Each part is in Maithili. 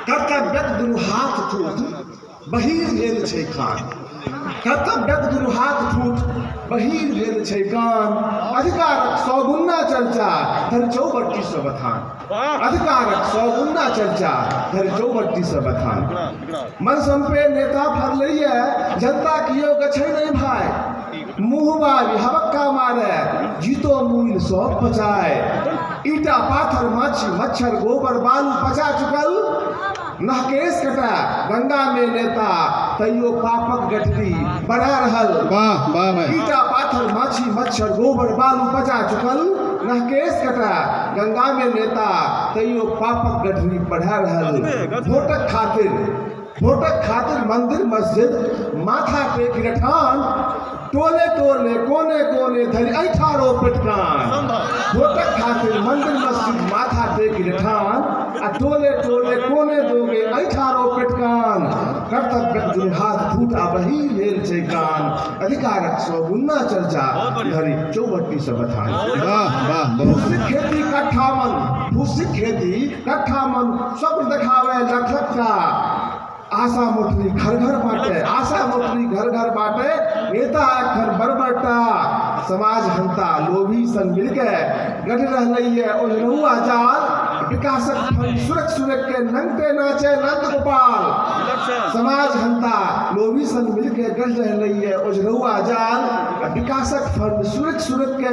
कर्तव्यक दुनू हाथ ठूठ बहीर भेल छै कान। कर्तव्यक दुनू हाथ ठूठ बहीर भेल छै कान। अधिकारक सौगुना चर्चा धरि चौबट्टी सँ बथान। अधिकारक सौगुना चर्चा धरि चौबट्टी सँ बथान। मन संपे नेता फरलैये जनता कियो गछै नहि भाय। मुँह बाबि हबक्का मारे जीतो मूल सब पचाए। ईटा पाथर माछी मच्छर गोबर बालू पचा चुकल नहकेश कटा गंगा में नेता तैयो पापक गठरी बढ़ा रहल। वाह वाह भाई। ईटा पाथर माछी मच्छर गोबर बालू पचा चुकल नहकेश कटा गंगा में नेता तैयो पापक गठरी बढ़ा रहल। भोटक खातिर मंदिर मस्जिद माथा टेक रठान टोले टोले कोने कोने धरि ऐठारो पेटकान। भोटक खातिर मंदिर मस्जिद माथा टेक रठान आ टोले टोले कोने दोगे ऐठारो पेटकान। कर्तव्यक दुनू हाथ फूट आ बही भेल छै कान। अधिकारक सौगुना चर्चा धरि चौबट्टी सँ बथान। वाह वाह बहुत। फूसिक खेती कट्ठा मन, फूसिक खेती कट्ठा मन सब देखावे लख लख का। आशा मोटरी घर घर बाटे, आशा मोटरी घर घर बाटे नेता अखन बड़बड़टा। समाज हंता लोभी संग मिलके गढ़ रहलैये ओझरहुआ जाल। विकासक फल सुरक सुरक के नंगटे नाचे नंद गोपाल। समाज हंता लोभी संग मिलके गढ़ रहलैये ओझरहुआ जाल। विकासक फल सुरक सुरक के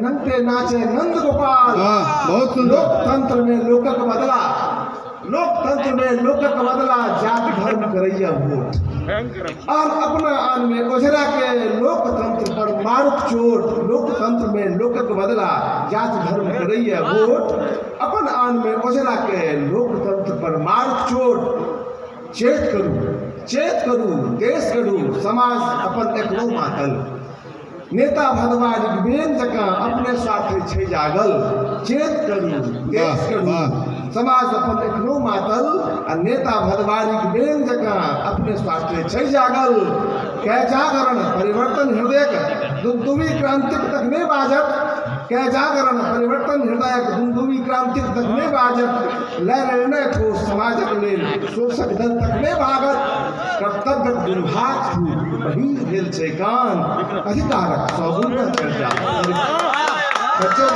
नंगटे नाचे नंद गोपाल। वाह बहुत सुंदर। लोकतंत्र में लोकक बदला, लोकतंत्र में लोकक बदला जात धर्म करैया वोट। आन अपना आन में ओझरा के लोकतंत्र पर मारुक चोट। लोकतंत्र में लोकक बदला जात धर्म करैया वोट। अपन आन में ओझरा के लोकतंत्र पर मारुक चोट। चेत करू, चेत करू देश करू समाज अपन एकरो मातल। नेता भदवा ऋग्वेद जकाँ अपने स्वार्थे छै जागल। चेत करू देश करू समाज अपन एखनो मातल। आ नेता भदवा ऋग्वेद जकाँ अपने स्वार्थे छै जागल। कै जागरण परिवर्तन हृदयक दुन्दुबी क्रांतिक तखने बाजत। कै जागरण परिवर्तन हृदयक दुन्दुबी क्रांतिक तखने बाजत। लय निर्णय ठोस समाजक लेल शोषक दल तखने भागत। कर्तव्यक दुनू हाथ फूट बहीर भेल छै कान। अधिकारक सौगुना चर्चा। बच्चों